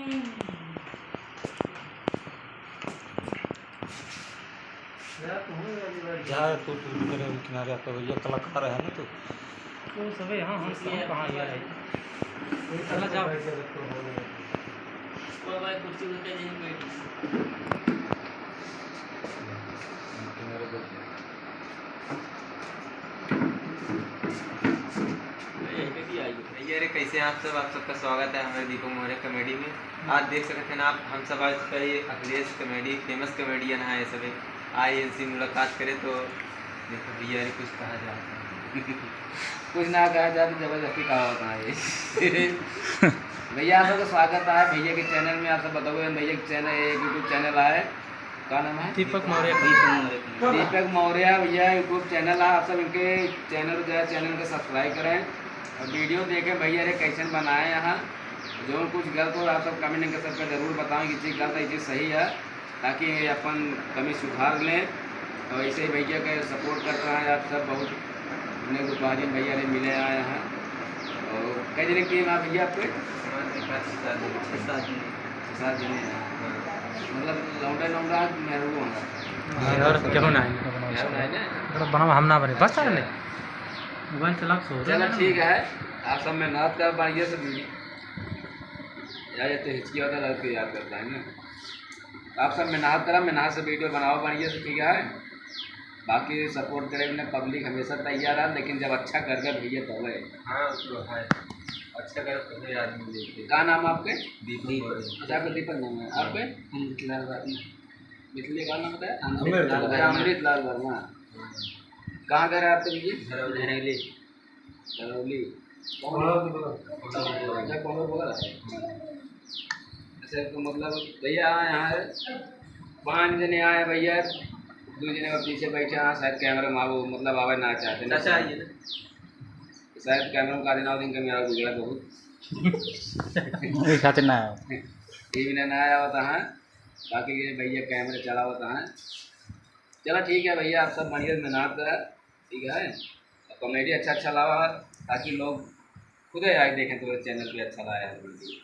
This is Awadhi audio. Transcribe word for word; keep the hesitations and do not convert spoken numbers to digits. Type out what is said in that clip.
जा तू, तू करे किनारे पे, भैया कलाकार है ना तू। वो सबे, हाँ, हम, हम कहाँ गया है? चला जाओ। वो भाई कुर्सी उधर कहीं बैठ। भैया, अरे, कैसे हैं आप सब? आप सबका स्वागत है हमारे दीपक मौर्य कॉमेडी में। आज देख सकते हैं आप, हम सब आज का ये अखिलेश कॉमेडी, फेमस कॉमेडियन है ये सभी। आए इनसे मुलाकात करें तो देखो भैया, अरे, कुछ कहा जाता है। कुछ ना कहा जाता, जबरदस्ती कहा होता है ये। भैया, आप सबका स्वागत है भैया के चैनल में। आप सब बताओ, भैया के चैनल, एक YouTube चैनल है, का नाम है? दीपक मौर्य। दीपक मौर्य। दीपक मौर्य भैया YouTube चैनल है, आप सब इनके चैनल जो है, चैनल को सब्सक्राइब करें और वीडियो देखें भैया रे कैसन बनाए यहाँ। जो कुछ गलत हो आप सब कमेंट करके सबका ज़रूर बताएं कि चीज़ गलत है, ये चीज़ सही है, ताकि अपन कमी सुधार लें। और ऐसे ही भैया के सपोर्ट करता है आप सब, बहुत अपने गुब्बारी भैया रे मिले आए हैं। और कई जने टीम आप भैया आपके? हमारे पास छः सात जने। छः सात जने। छः सात जने हैं। हाँ। मतलब लौंडा लौंडा मेहरू होगा। हाँ, और केहू ना है। मेहरू ना है ना? थोड़ा बनाओ, हम ना बने। बस अच्छा। चल ले। मोबाइल चला के सो रहे चलो हैं। ठीक है, आप सब मेहनत कर, बढ़िया से वीडियो। यार ये तो हिचकी वाला लड़के याद करता है ना। आप सब मेहनत करा, मेहनत से वीडियो बनाओ बढ़िया से, ठीक है? बाकी सपोर्ट करे ने पब्लिक हमेशा तैयार है, लेकिन जब अच्छा कर दे भैया तबे। हाँ, वो तो है। अच्छा करे तबे आदमी देखे। का नाम आपके? दीपक मौर्य। अच्छा, आपका दीपक नाम है। आपके? अमृत लाल वर्मा। मिथिले का नाम बताया? अमृत लाल वर्मा। अमृत लाल वर्मा। हाँ। कहाँ घर है आपके भैया? धरौली। धरौली। धरौली। कौन? कोहड़ा तो बोला। अच्छा, कोहड़ा बोला। अच्छा, तो मतलब भैया यहाँ है, पाँच जने आए भैया, दो जने का पीछे बैठे हैं, शायद कैमरा में वो मतलब आवे ना चाहते ना। चाचा आइए ना। शायद कैमरा में का दिन आओ दिन कैमरा बिगड़ा बहुत। ये खातिर ना आया। ये भी ना, ना आया होता है, बाकी ये भैया कैमरा चला होता है। चला ठीक है भैया, आप सब बढ़िया मेहनत करा। ठीक है, और कॉमेडी अच्छा अच्छा लावा, ताकि लोग खुदे आके देखें तो चैनल पे अच्छा लाया है कॉमेडी।